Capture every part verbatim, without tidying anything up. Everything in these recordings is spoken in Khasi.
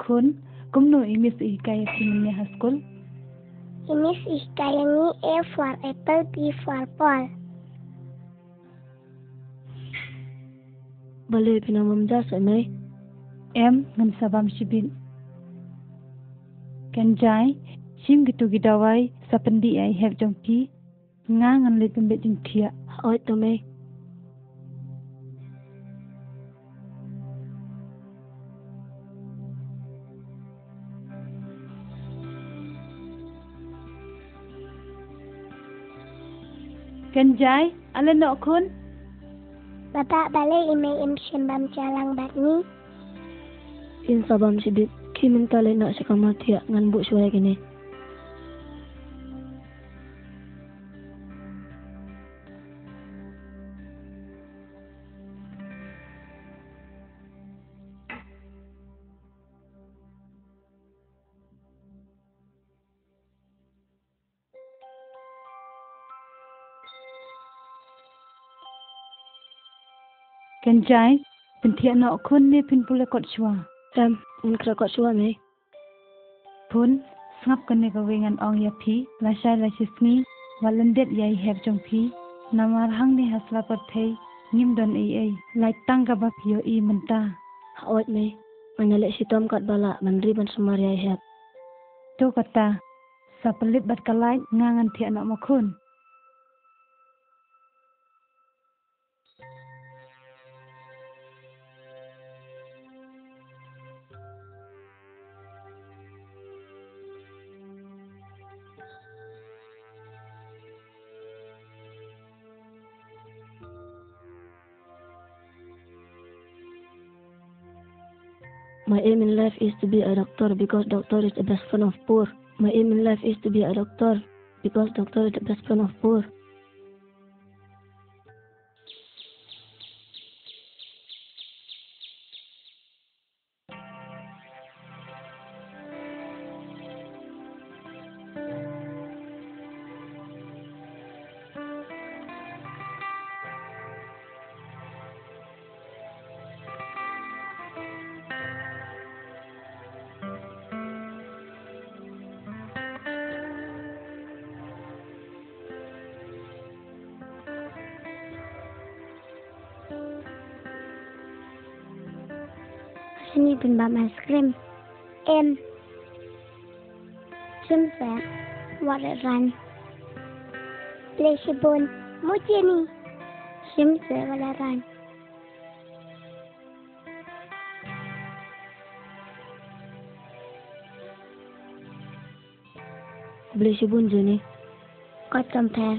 Khun, kumno i miss i hikai ïa phi mynne ha skul? I miss i hikai ïa ngi A for apple, P for Paul. Balei phi nang bam ja seh mei? Em, ngan sa bam shibit. Kynjai, shim kito ki dawai sa pyndih ïa i hep jong phi. Nga ngan leit pynbeit jingthiah. Hooid to mei. Kynjai, ale noh khun. Baba, balei i mei im shym bam ja lang bad ngi? In sa bam shibit, khie mynta leit noh sha kamra thiah, ngan buh shuwa ïa kine. Kynjai, pynthiah noh khun ne phin pule kot shuwa? Em, ngan kra kot shuwa mei. Khun, sngap kane kawei ngan ong ïa phi, lashai lashisngi wat lyndet ïa i hep jong phi. Namar hangne ha sla pyrthei ngim don ei ei, lait tang kaba phi ïohi mynta. Hooid mei, ngan ïaleh shitom katba lah ban ri ban sumar ïa i hep. To kata, sa pynlip bad ka lait, nga ngan thiah noh ma khun. My aim in life is to be a doctor because doctor is the best friend of poor. My aim in life is to be a doctor because doctor is the best friend of poor. Shini pynbam ice cream. Em. Shim se, wat rat rang. Khublei shibun, mo Jenny. Shim se, wat rat rang. Khublei shibun Jenny. Kot Jong Pher.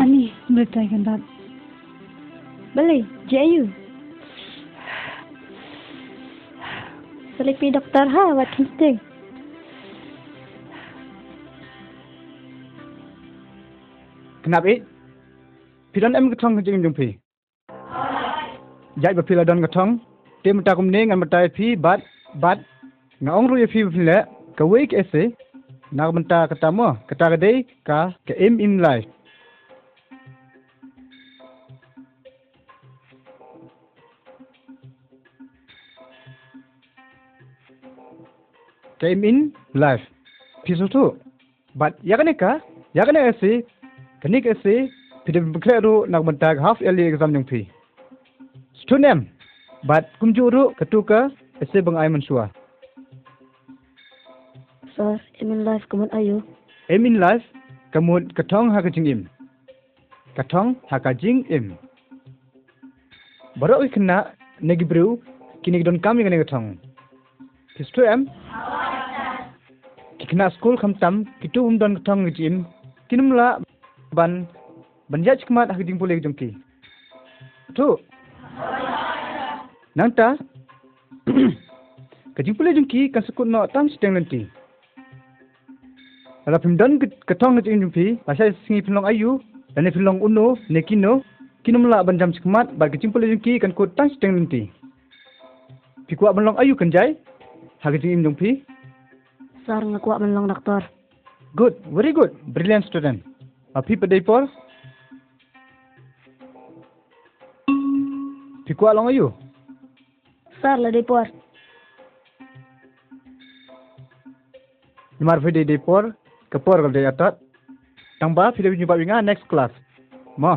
Ani, betai kan dat. Balei, je ayu. Sa leit peit doktor ha, wat khyndiat. Khynnah ïeit, phi don em ka thong ka jingim jong phi? Ïa ba phi la don ka thong, te mynta kumne ngan batai phi bad, bad nga ong ruh ïa phi ba phin leh kawei ka essay na ka bynta kata mo, kata ka dei ka, ka aim in life. Ka aim in life. Phi sngewthuh? Bad ïa kane ka, ïa kane ka essay, kane ka essay phi dei ban pynkhreh ruh na ka bynta ka half yearly exam jong phi. Sngewthuh ne em? Bad kumjuh ruh katu ka essay ba nga ai mynshuwa. Sir, aim in life ka mut aïu? Aim in life ka mut ka thong ha ka jingim. Ka thong ha ka jingim. Baroh ki khynnah ne ki briew kine ki donkam ïa kane ka thong. Phi sngewthuh em? Ki khynnah skul khamtam kito kim don ka thong ka jingim kin ym lah ban ban ïaid shakhmat ha ka jingpule jong ki. Thuh. Nangta ka jingpule jong ki kan sa kut noh tang shiteng lynti. Lada phim don ka, ka thong na jingim jong phi, lashai sngi phin long aïu, lane phin long uno ne kino, kin ym lah ban jam shakhmat bad ka jingpule jong ki kan kut tang shiteng lynti. Phi kwah ban long aïu Kynjai ha ka jingim jong phi? Sir, nga kwah ban long doktor. Good, very good, brilliant student. Ma phi pat dei por? Phi kwah long aïu? Sir, la dei por. Namar phi dei dei por, ka por ka dei atat. Tang ba phi dei jubab ïa nga next class. Mo.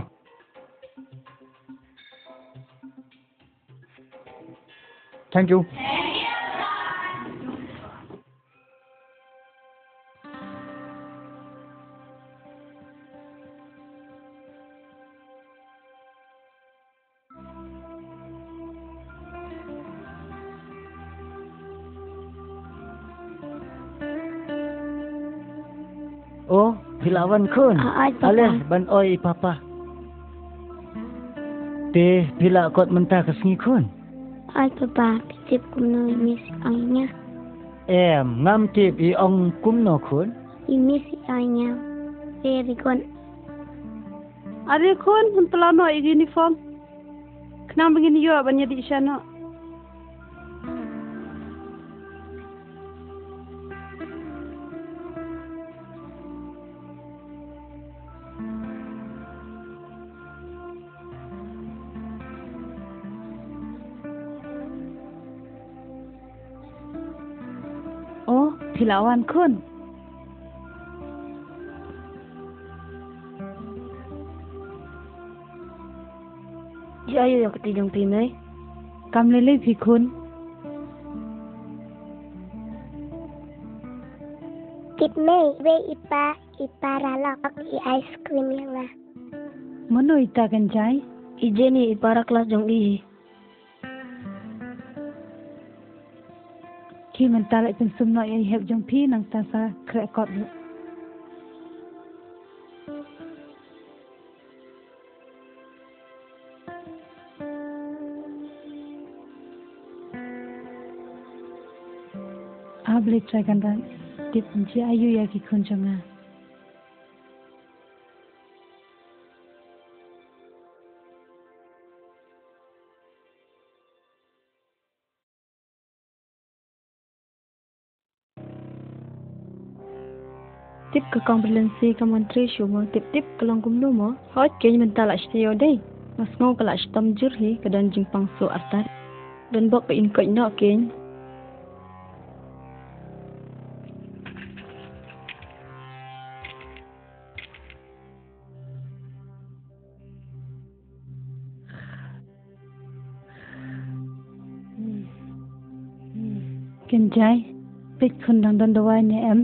Thank you. O, phi la wan khun. Ai, ai, papa. Ale, ban oi i papa. Te phi la kot mynta ka sngi khun? Ai papa, phi tip kumno i miss i ong ïa nga? Em, ngam tip i ong kumno khun? I miss i ong ïa nga. Very good. Are khun, pyntla noh ïa ka uniform. Khnang ba ngin ïoh ban ïa dih sha noh. O, phi la wan khun. Ïa, ïa, ïa, kti jong phi mei. Kam lei lei phi khun. Kit mei, wei i pa, i para lok i ice cream ïa nga. Mano ita Kynjai? I Jenny i para klas jong i. Ki mynta leh pynsum noh ïa i hep jong phi nangta sa khreh kot ruh. A Blei Trai Kynrad, tip jia aïu ïa ki khun jong nga. Tip ka kong Brilliancy ka mon trei shuh mo, tip tip ka long kumno mo. Hooid keiñ mynta la shu ïoh dei. Nga sngew ka la shitom jur hi, ka don jingpang suh artat. Don bok ka in koit noh keiñ. Kynjai, peit khun dang don dawai ne em?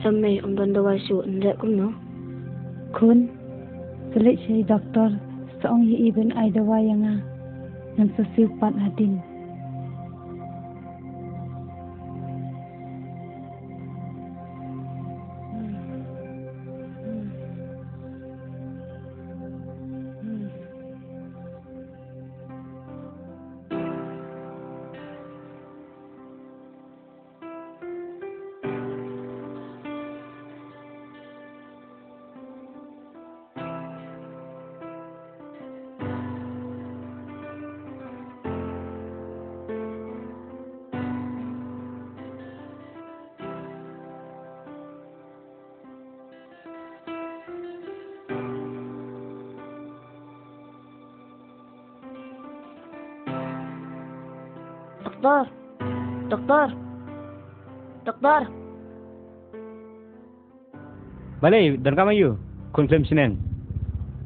Em mei, ym don dawai shuh, nrek kumno? Khun, sa leit sha i doktor, sa ong ïa i ban ai dawai ïa nga. Ngan sa siew pat hadien. Doktor. Doktor. Doktor. Balei, donkam aïu? Khun khlem shneng.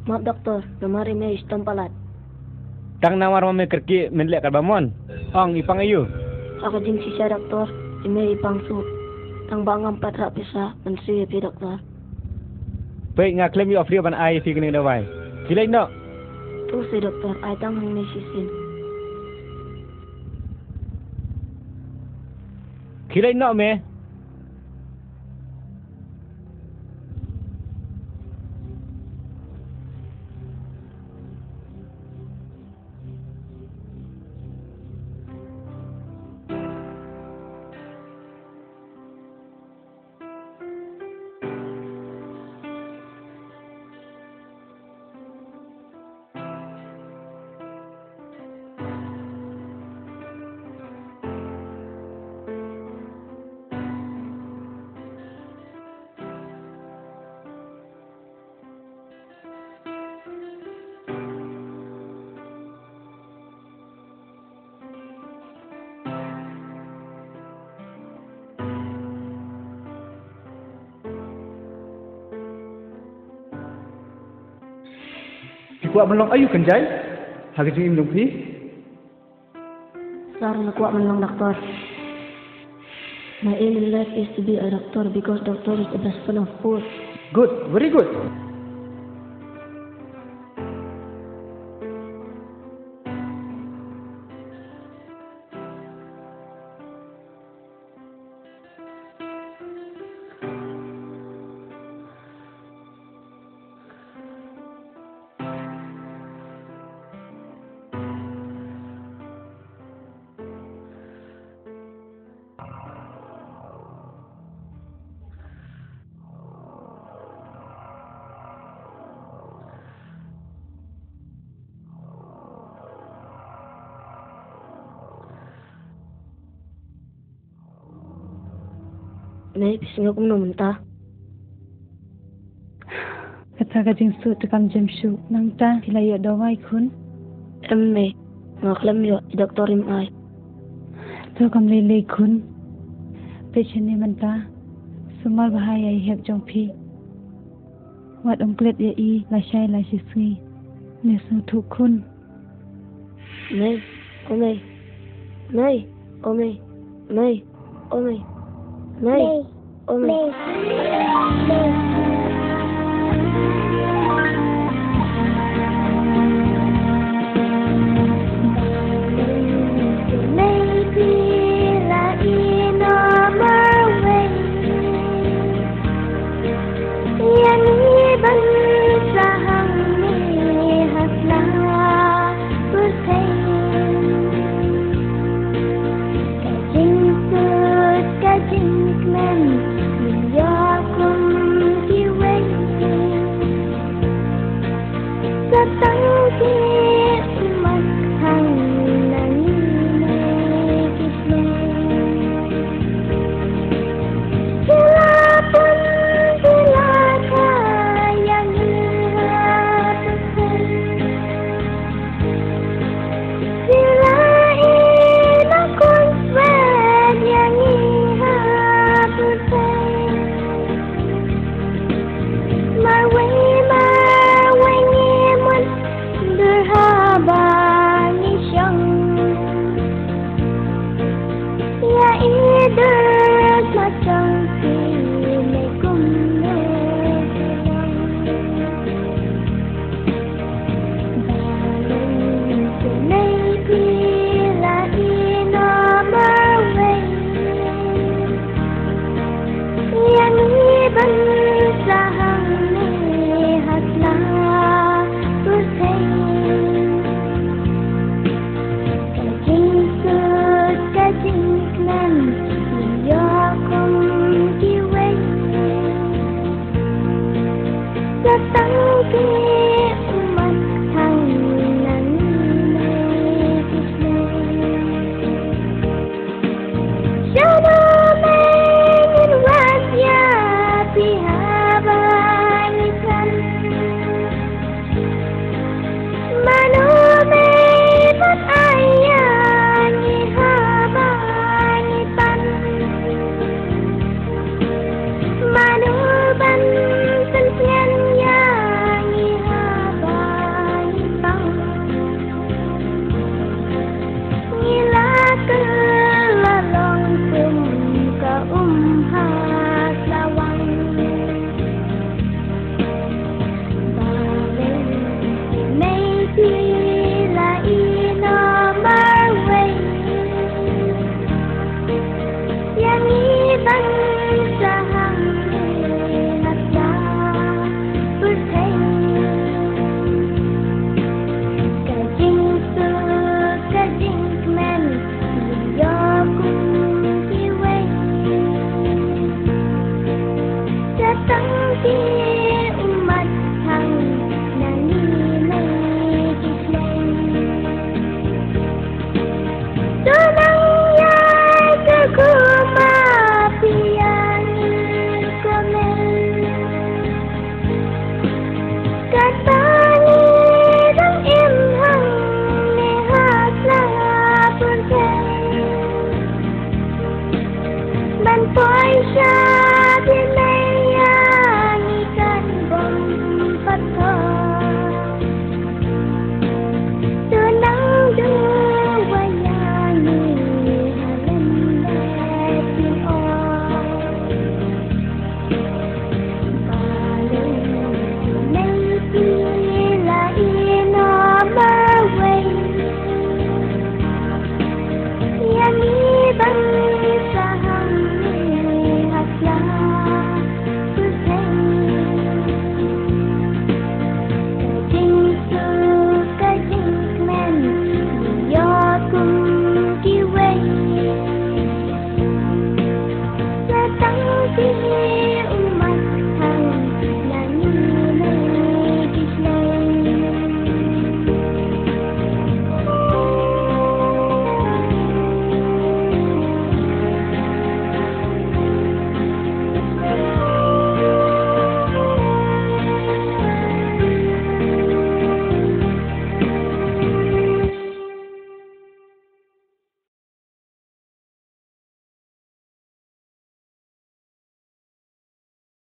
Map doktor, namar i mei i shitom palat. Tang namar ma me kyrkieh men leh katba mon. Ong i pang aïu? Ha ka jingshisha doktor, i mei i pang suh. Tang ba ngam pat rah pisa ban siew ïa phi doktor. Peit nga khlem ïoh free ban ai ïa phi kane ka dawai. Phi leit noh. To se doktor, ai tang hangne shisien. Phi leit noh me. Phi kwah ban long aïu Kynjai? Ha ka jingim jong phi? Sir, nga kwah ban long doctor. My aim in life is to be a doctor because doctor is the best friend of food. Good, very good. Mei, phi sngew kumno mynta? Kata ka jingsuk te kam jem shuh. Nangta phi la ïoh dawai khun? Em mei, nga khlem ïoh, i doktor im ai. To kam lei lei khun. Peit shane mynta. Sumar bha ïa i hep jong phi. Wat ym klet ïa i lashai lashisngi. Ne sngewthuh khun. Mei, o mei. Mei, o mei. Mei, o mei. Mei, o mei.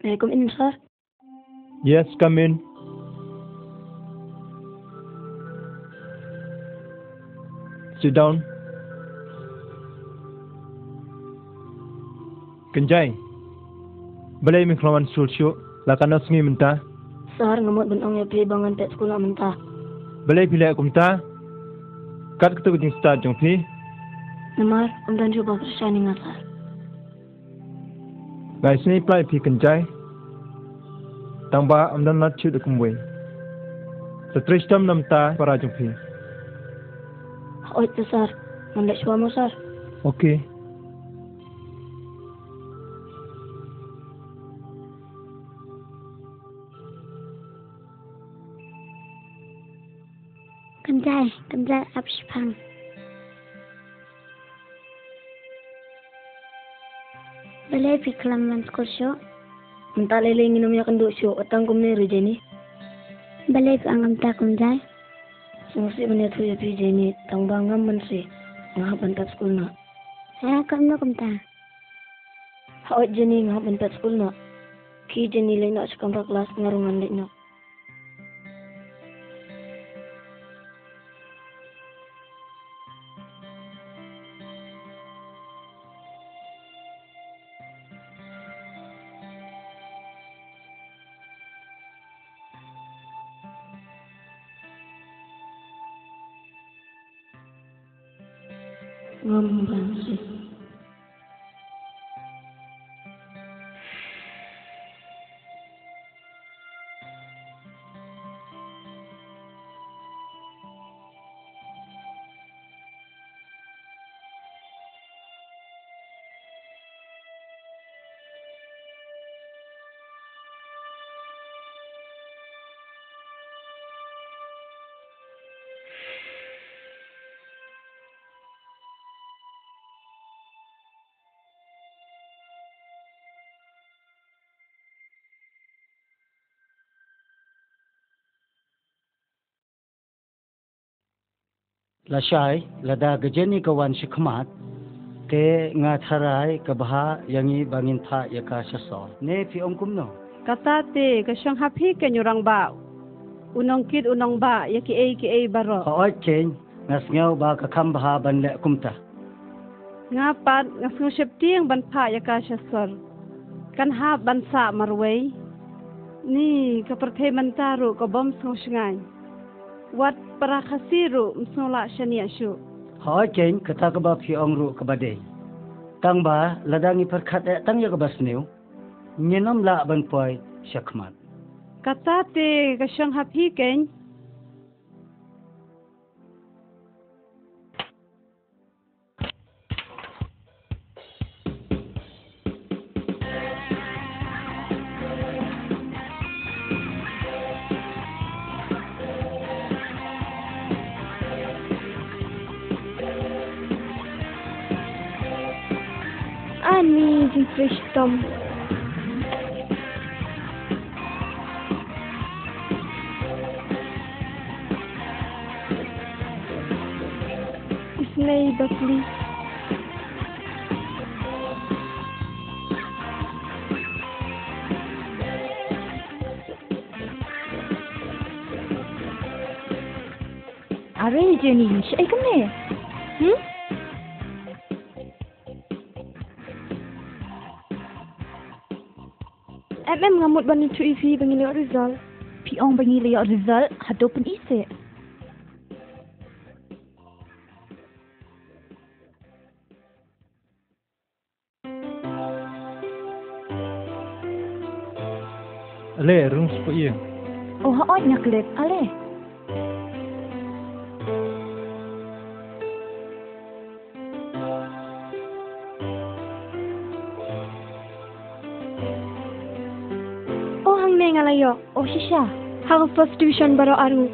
May I come in, sir? Yes, come in. Sit down. Kynjai. Balei me khlem wan skul shuh? La katno sngi mynta? Sir, nga mut ban ong ïa phi ba ngan phet skul noh mynta. Balei phi leh kumta? Kat katu ka jingstad jong phi. Namar ym don shuh ba pyrshah ïa nga, sir. Nga isynei palat ïa phi, Kynjai. Tang ba ym don lad shuh da kumwei. Sa trei shitom na ka bynta para jong phi. Hooid te sir, ngan leit shuwa mo sir. Okay. Kynjai, Kynjai, ap shipang. Balei phi khlem wan skul shuh? Mynta lei lei ngin ym ïakynduh shuh, wat tang kumne ruh Jenny. Balei phi ong kumta Kynjai? Sngewsih ban ïathuh ïa phi Jenny, tang ba ngam mynsiem, nga hap ban phet skul noh. Hooid Jenny, nga hap ban phet skul noh. Khie Jenny leit noh sha kamra klas, nga ruh ngan leit noh. Ngam mynsiem. Lashai, lada ka Jenny ka wan shakhmat, te nga tharai ka bha ïa ngi ba ngin phah ïa ka sha sor. Ne phi ong kumno? Kata te ka shong ha phi keiñ u rangbah. U nongkit u nongbah ïa kiei kiei baroh. Hooid keiñ, nga sngew ba ka kham bha ban leh kumta. Nga pat nga sngew sheptieng ban phah ïa ka sha sor. Kan hap ban sah marwei. Ni ka pyrthei mynta ruh ka bym sngew shngaiñ. Wat para Khasi ruh ym sngew lah shaniah shuh. Hooid keiñ, kata kaba phi ong ruh kaba dei. Tang ba lada ngi pyrkhat eh tang ïa kaba sniew, ngin ym lah ban poi shakhmat. Kata te ka shong ha phi keiñ. Ani jingtrei shitom. Isynei bapli. Are Jenny, shaei kumne? Hmm? Em em, nga mut ban ïathuh ïa phi ba ngi la ïoh result. Phi ong ba ngi la ïoh result, hato pyni seh. Ale, rung spuh ïa. Oh, hooid nga klet, ale. Oh, hangne nga la ïoh. Oh, shisha. Ha ka first division baroh arngut.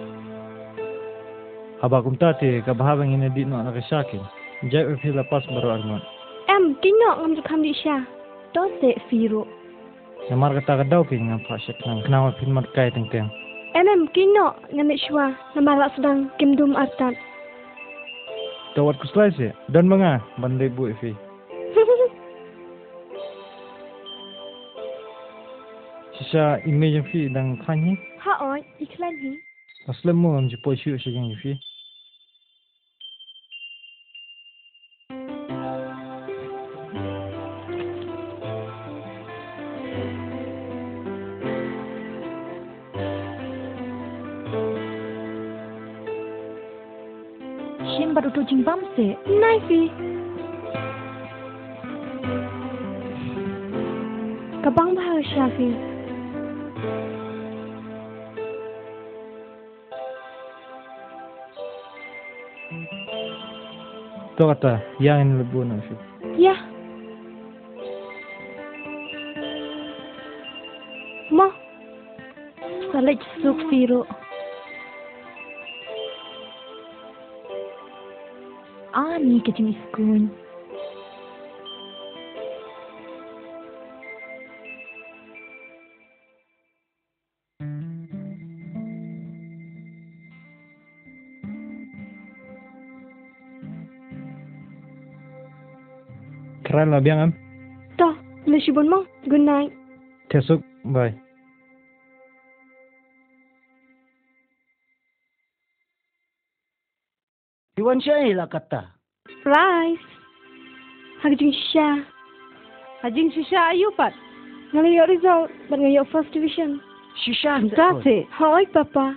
Haba kumta te ka bha ba ngin ïa dih noh na ka sha keiñ. Jait ba phi la pass baroh arngut. Em, keiñ noh ngam ju kham dih sha. To seh phi ruh. Namar kata ka daw keiñ ngam phah sha khnang, khnang ba phin markai teng teng. Em em, keiñ noh ngan leit shuwa. Namar la sdang kim dum artat. To wat khuslai seh, don ma nga ban leit buh ïa phi. Shisha, i mei jong phi dang khlaiñ hi? Hooid, i khlaiñ hi. Nga slem mo ngam ju poi shuh sha jong phi. Shim bad uto jingbam se. Nai phi. Ka bang bha sha phi. To kata, ïa ngin leit bun shuh. Ïa. Mo. Sa leit suk siro. Ani ka jingïaskun. Kren la biang em? To, le shibun mo. Good night. Te suk, bye. Phi wan shaei la katta? Prize. Ha ka jingshisha. Ha jingshisha aïu pat? Nga la ïoh result bad nga ïoh first division. Shisha te. Hooid papa.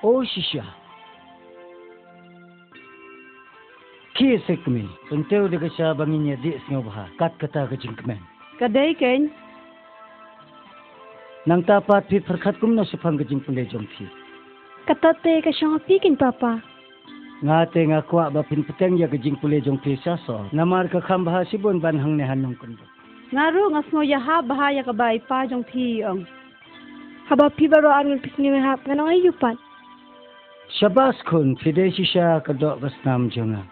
O shisha. Ki se kmie, pyntew da ka sha ba ngin ïa dih sngewbha kat kata ka jingkmen. Ka dei keiñ. Nangta pat phi pyrkhat kumno shaphang ka jingpule jong phi? Kata te ka shong ha phi keiñ papa. Nga te nga kwah ba phin pteng ïa ka jingpule jong phi sha sor namar ka kham bha shibun ban hangne ha nongkyndong. Nga ruh nga sngew ïahap bha ïa kaba i pa jong phi i ong. Haba phi baroh arngut phi sngewbha ngan ong aïu pat? Shabas khun, phi dei shisha ka doh ka snam jong nga.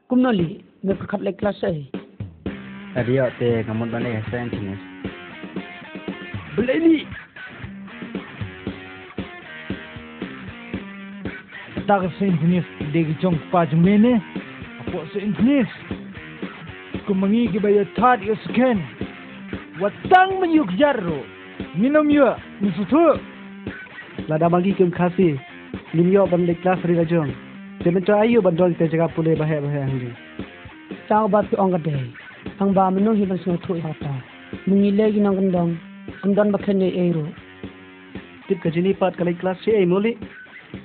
Kumno Li, me pyrkhat leit klas ei? Ka dei te nga mut ban leit ha Saint Anthony's. Balei Li? Kata ka Saint Anthony's dei ka jong kpa jong me ne? Hapoh Saint Anthony's, kum ma ngi kiba ïa third ïa second, wat tang ban ïoh kjat ruh ngin ym ïoh, ngin sngewthuh. Lada ma ngi kum Khasi ngim ïoh ban leit klas ri la jong, te mynta aïu ban don kita jaka pule ba heh ba heh hangne? Tang ba phi ong ka dei, tang ba mynno hi ban sngewthuh ïa kata. Ma ngi lei ki nongkyndong ym don ba khein ei ei ruh. Tip ka Jenny pat ka leit klas shaei mo Li?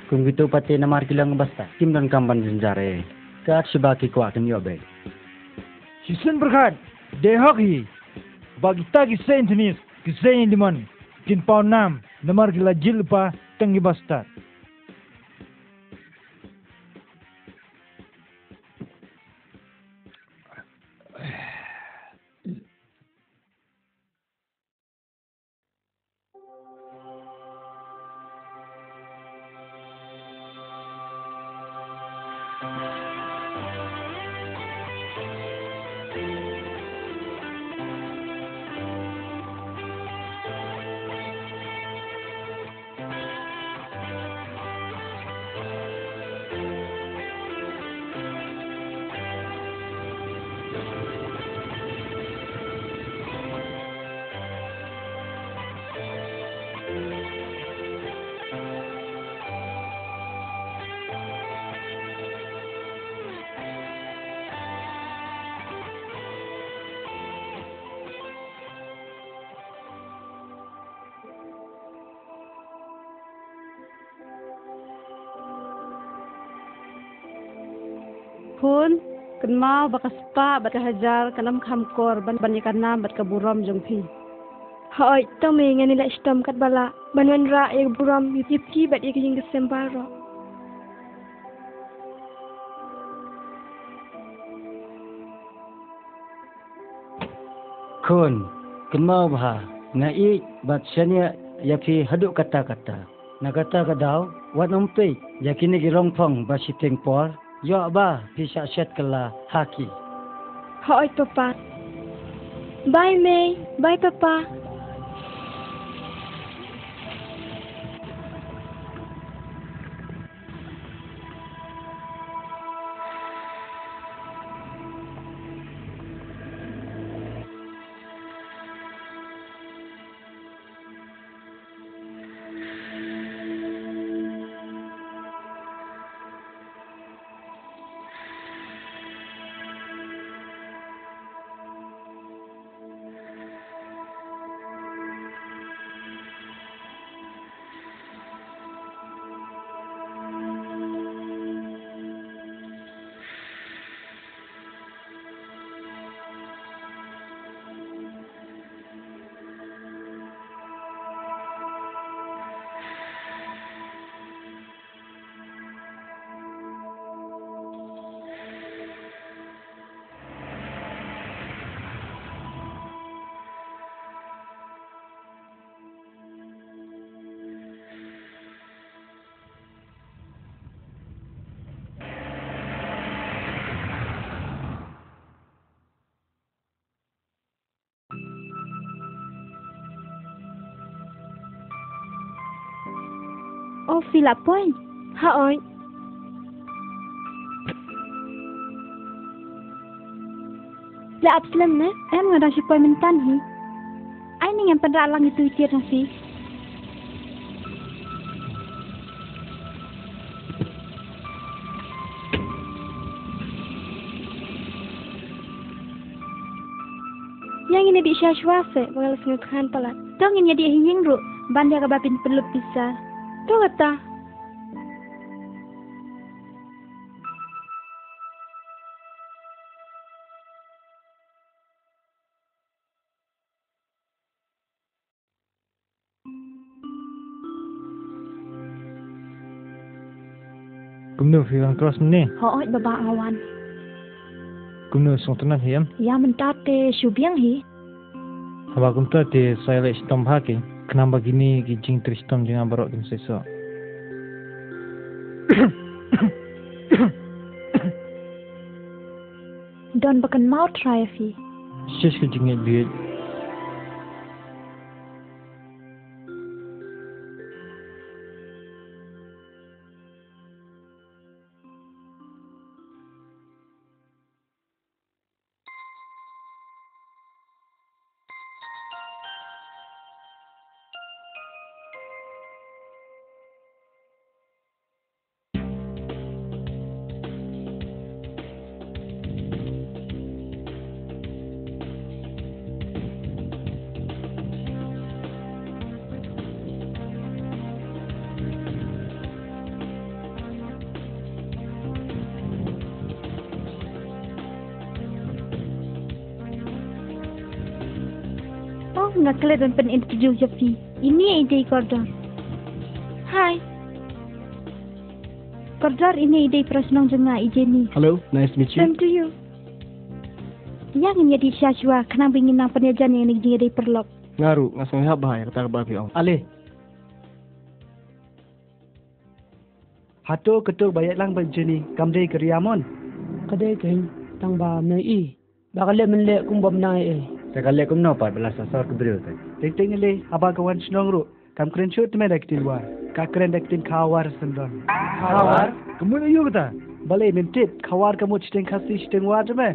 Kum kito pat te namar ki long bastad kim don kam ban jynjar ei. Kat shiba ki kwah kin ïoh beit. Shisien pyrkhat, dei hok hi ba kita ki Saint Anthony's, ki Saint Edmund kin paw nam namar ki la jied lypa tang ki bastad. Khun, kynmaw ba ka spah bad ka hajar kan ym kham kor ban, ban ïa ka nam bad ka burom jong phi. Hooid, tang me ngan ïaleh shitom katba lah ban wanrah ïa ka burom ïa phi bad ïa ka ïing ka sem baroh. Khun, Kynmaw bha, nga ïeit bad shaniah ïa phi haduh katta katta. Na kata ka daw, wat ym peit ïa kine ki rongphong ba shiteng por, ïoh ba phi shah shet kylla ha ki. Hooid papa. Bye Mei, bye papa. O phi la poi? Hooid. La ap slem ne? Em, nga dang shu poi mynta hi. Ai ni, ngin pynrah lang itu i tiar na phi. Ïa ngin ïa dih sha shuwa se, ba ka la sngewthngan palat. To ngin ïa dih ha ïing ruh, ban ïa kaba phin pynlut pisa. To kata. Kumno, phi wan cross mynne? Hooid baba, nga wan. Kumno, sngewtynnat hi em? Ïa mynta te shu biang hi. Haba kumta te sa ïaleh shitom bha ki, khnang ba kine ki jingtrei shitom jong nga baroh kin seisoh. Don ba kynmaw trai ïa phi. Shish, ka jingngeit bieit. Oh, nga klet ban pyn-introduce ïa phi. Ini i dei Kordor. Hi. Kordor, ini i dei para shnong jong nga, i Jenny. Hello, nice to meet you. Same to you. Ïa ngin ïa dih sha shuwa, khnang ba ngin nang pynïajan ïa kane ka jingïadei paralok. Nga ruh nga sngewhap bha ïa kata kaba phi ong. Ale. Hato kato ba ïaid lang bad Jenny kam dei ka Ria mon? Ka dei keiñ, tang ba me i ba ka leh mynleh kum ba bnai ei. Te ka leh kumno pat ba la sah sor ka briew te? Teng teng lei, haba ka wan shnong ruh kam kren shuh tymmen da ka ktien War, ka kren da ka ktien Khawar syndon. Khawar? Ka mut aïu kata? Balei men tip, Khawar ka mut shiteng Khasi shiteng War te me.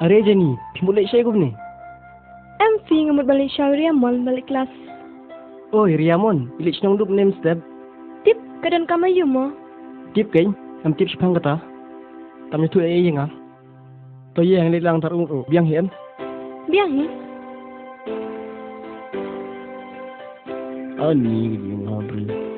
Are Jenny, phi mut leit shaei kumne? Em phi, nga mut ban leit sha Ria Mall ban leit klas. Oi, Riamon, i leit shnong dup ne mynstep? Tip, ka don kama ïu mo. Tip kein, ngam tip shaphang kata. Tam ïathuh ei ei ïa nga. To ïa ngi leit lang tar u, u, biang hi em? Biang hi. Ani, biang hi.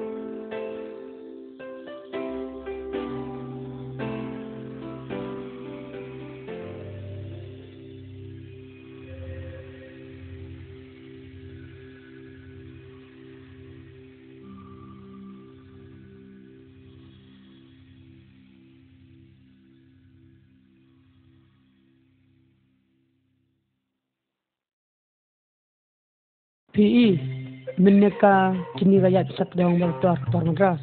Phi i, mynne ka Jenny ka ïaid sat da u Doctor, Doctor Madras.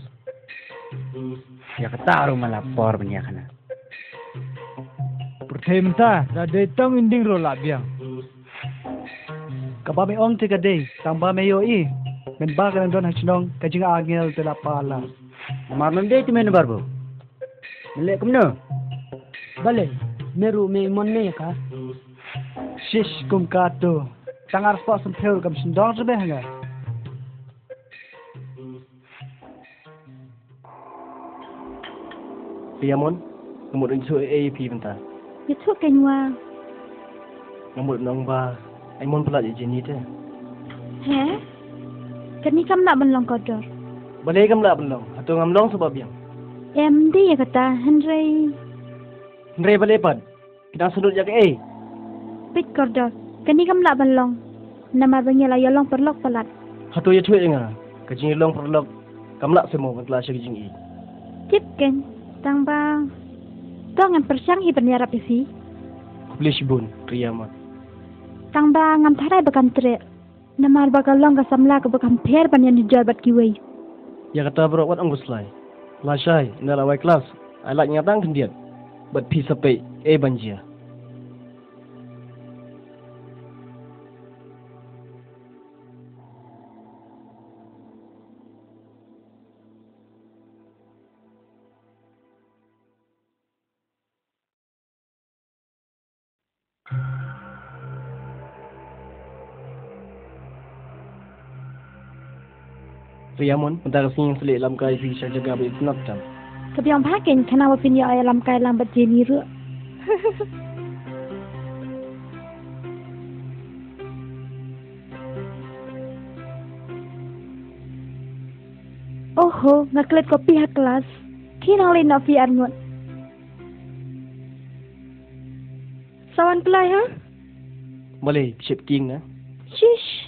Ïa kata ruh ma la por ban ïa khana. Pyrthei mynta, da dei tang inding ruh la biang. Kaba me ong te ka dei, tang ba me ïohi. Mynba ka dang don ha shnong, ka jingangel te la palat. Namar mem dei te me number bo. Me leh kumno? Balei, me ruh me mon me ïa ka. Shish, kum kato. Tang arspah semphew kam shym don shuh beh ha nga. Riamon, nga mut ïathuh ei ei ïa phi mynta. Ïathuh kein wa. Nga mut nong ba, ai mon palat ïa Jenny te. He? Kane kam lah ban long kordor. Balei kam lah ban long, hato ngam long sa ba biang? Em, dei ïa kata, hynrei. Hynrei balei pat? Ki dang sngewthuh ïa kaei? Peit kordor, kane kam lah ban long. Namar ba ngi la ïalong paralok palat. Hato ïathuh ïa nga, ka jingïalong paralok kam lah seh mo ban kylla sha ka jingïeit. Tip kein, tang ba to ngan pyrshang hi ban ïarap ïa phi. Khublei shibun, Riamon. Tang ba ngam tharai ba kan treh. Namar ba ka long ka samla kaba kham pher ban ïanujor bad kiwei. Ïa kata baroh wat ong khuslai. Lashai, ynda la wai klas, ai lait ïa nga tang khyndiat. Bad phi sa peit ei ban jia. Riamon, mynta ka sngi ngan sa leit lamkai phi sha jaka ba ïeit tam. Ka biang bha kein, kane ba phin ïoh ïalamkai lang bad Jenny ruh. Oho, nga klet copy ha klas. Ki nang leit noh phi arngut. Sawan klai ha? Balei, ship king na? Shish,